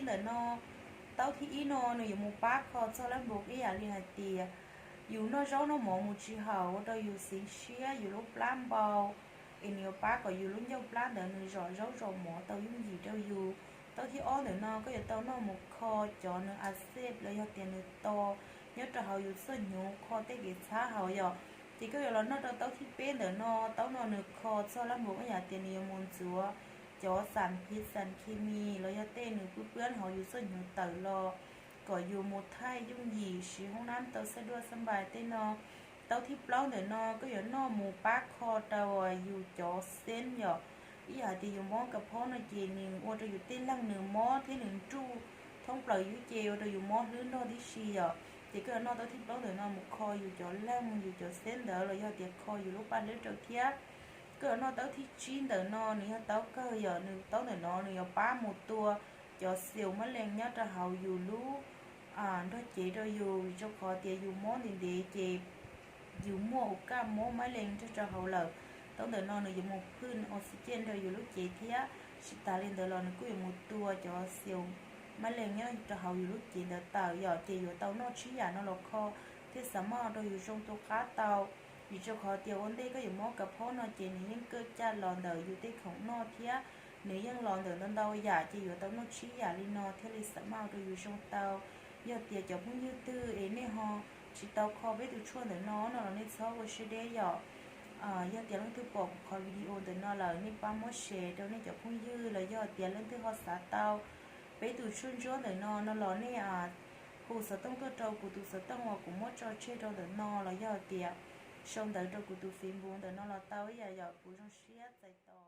Ntawm no, taub thib ib no nws yuav mus pab kho txog lab npus ib yam li hais tias yus noj zaub noj mov mus tsis haum ua rau yus xiv siab yus lub plab npau, es nws yuav pab kom yus lub ncauj plab ntawd nws zom zaub zom mov tau yooj yim rau yus. Taub thib ob ntawm no koj yuav tau noj mus kho cov nws a xej los yog tias nws to nyob rau hauv yus txoj hnyuv, kho tej kev txhab hauv yom. Ces koj yuav los noj rau taub thib peb ntawm no, taub no nws kho txog lab npus ib yam tias nws yuav mus ntxuav cov xam phiv xam khi mis los yog tej nws pwb pwab hauv yus txoj hnyuv tawm los, kom yus mus thaij yooj yim siv hoob nab tau xab duaj xab npais tej no. Taub thib plaub ntawm no koj yuav noj mus pab kho rau yus cov xeeb yom. Ib yam hais tias yus mob kas phob no ces nws ua rau yus tej leeg nws mob thiab nws nruj thoob plaws yus ces ua rau yus mob hlwb nrog tib si yom. Ces koj yuav noj taub thib plaub ntawm no mus kho yus cov leeg yus cov xeeb ntawd los yog tias kho yus lub paj hlwb rau thiab. Koj yuav noj taub thib tsib ntawm no, nws yog taub kawg yom, nws taub ntawm no nws yuav pab mus tua cov xyum mab lees nyob rau hauv yus lub nrog cev rau yus, vim rau qhov tias yus mob ntev ntev ces yus muaj ua kaj mob mab lees nrog rau hauv lawm. Taub ntawm no nws yuav mus phwj oxygen rau yus lub cev thiab, tsis tas li ntawd los nws kuj yuav mus tua cov xyum mab lees nyob rau hauv yus lub cev ntawd tawm yom. Ces yuav tau noj tsib yam no los kho thiaj xam maj rau yus zoo tu qab tau. Vim rau qhov tias ua ntej koj yuav mob kas phob no ces nws yeej kaj caj los ntawm yus tej khoom noj thiab nws yeej los ntawm ntau ntau yam, ces yuav tau noj tsib yam li no thiaj li xam maj rau yus zoo tau. Yog tias cov phooj ywg twg es nej ho tsis tau kho peb tus tshuaj ntawm no no los nej txhob ua siab deb yom. Yog tias leej twg pom kuv qhov video ntawm no lawm nej pab muab share rau nej cov phooj ywg, los yog tias leej twg ho xav tau peb tus tshuaj ntsuab ntawm no no los nej hu xov tooj tuaj rau kuv tus xov tooj uas kuv muab tso tseg rau ntawm no, los yog tias sau ntawv rau kuv tus Facebook ntawm no los tau ib yam yom. Kuv zoo siab txais tos.